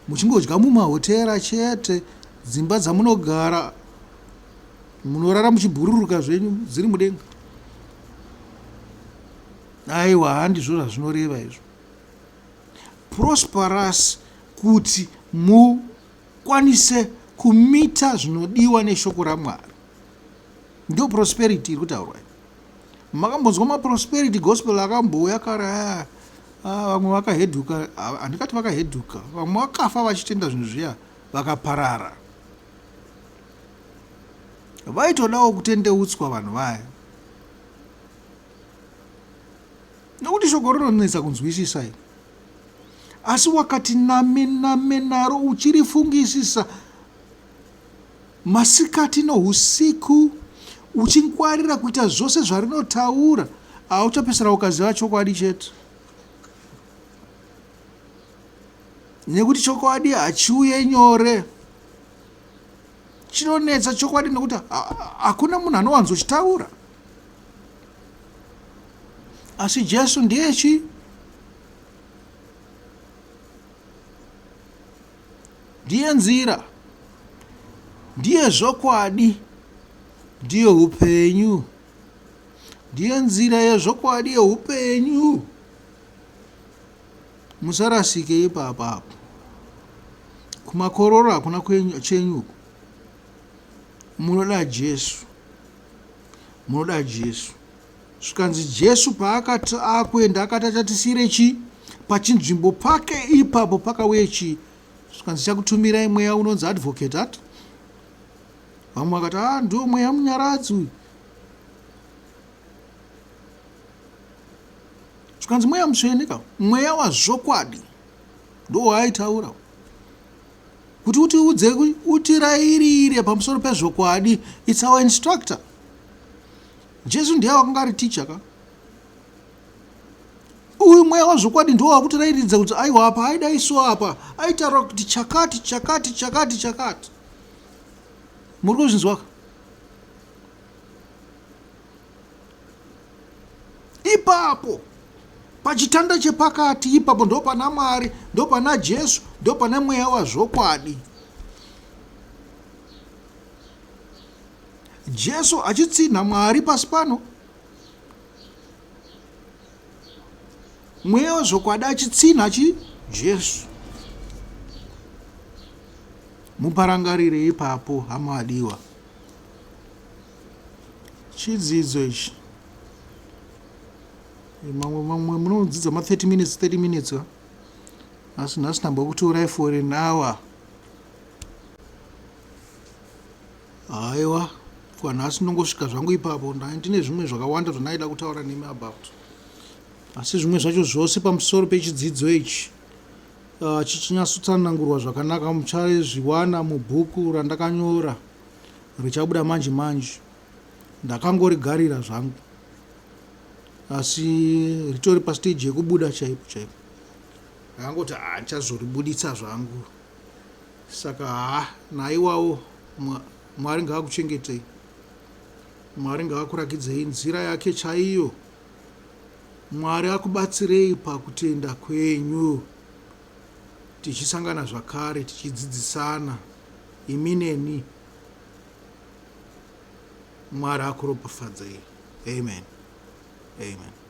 muchingodya mumahotera chete dzimba dzamunogara munorara muchibhururuka zvenyu dziri mudenga aiwa handizvo zvazvinoreva izvo prosperous kuti mukwanise kumita zvinodiwa neshoko ramwari Ndiyo prosperity iri kutaurwa iyi. Makambonzwa maprosperity gospel akambouya kare aya ah, vamwe vakahedhuka, handikati vakahedhuka, vamwe vakafa vachitenda zvinhu zviya vakaparara. Vaitodawo kutendeutswa vanhu vaya nekuti shoko rinonetsa kunzwisisa iri asi wakati name name naro uchirifungisisa. masikati nohusiku, uchingwarira kuita zvose zvarinotaura, hauchapesera ukaziva chokwadi chete. Nekuti chokwadi hachiuye nyore. Chinonetsa chokwadi nekuti hakuna munhu anowanzochitaura. Asi Jesu ndiye chii? Ndiye nzira, ndiye zvokwadi, ndiye upenyu. Ndiye nzira yezvokwadi yeupenyu. Musarasike ipapa apo. Kumakororo hakuna chenyu uku. Munoda Jesu. Munoda Jesu. Zvikanzi Jesu paakati akuenda akati achatisiyire chii? Pachinzvimbo pake ipapo pakauye chii? Zvikanzi chakutumirai mweya unonzi advocate ati. Vamwe vakati ah ndiwo mweya munyaradzi uyu. Zvikanzi mweya mutsvene ka mweya wazvokwadi ndo waaitaura kuti utiudze utirairire pamusoro pezvokwadi it's our instructor Jesu ndiye wakanga ari teacher ka. Uyu mweya wazvokwadi ndiwo wakutirairidza kuti aiwa apa aida isu apa aitaura kuti chakati chakati chakati chakati. Muri kuzvinzwa ka? Ipapo pachitanda chepakati ipapo ndo pana Mwari, ndo pana Jesu, ndo pana mweya wazvokwadi. Jesu achitsinha Mwari pasi pano, mweya wezvokwadi achitsinha chi Jesu. Muparangarire ipapo hama vadiwa. Chidzidzo ichi mamwe mamwe munodzidza ma 30 minutes 30 minutes ka asi nhasi ndambokutorai for an hour. Haiwa kwanhasi ndongosvika zvangu ipapo ndine zvimwe zvakawanda zvandaida kutaura nemi about asi zvimwe zvacho zvose pamusoro pechidzidzo ichi uh, chichinyatsotsanangurwa zvakanaka muchazviwana mubhuku randakanyora richabuda manje manje ndakangorigarira zvangu asi ritori pastage yekubuda chaipo chaipo ndakangoti ah, ndichazoribuditsa zvangu Saka haa naiwawo Mwari ngaakuchengetei. Mwari ngaakurakidzei nzira yake chaiyo. Mwari akubatsirei pakutenda kwenyu. Tichisangana zvakare tichidzidzisana imi neni. Mwari akuropafadzei. Amen. Amen.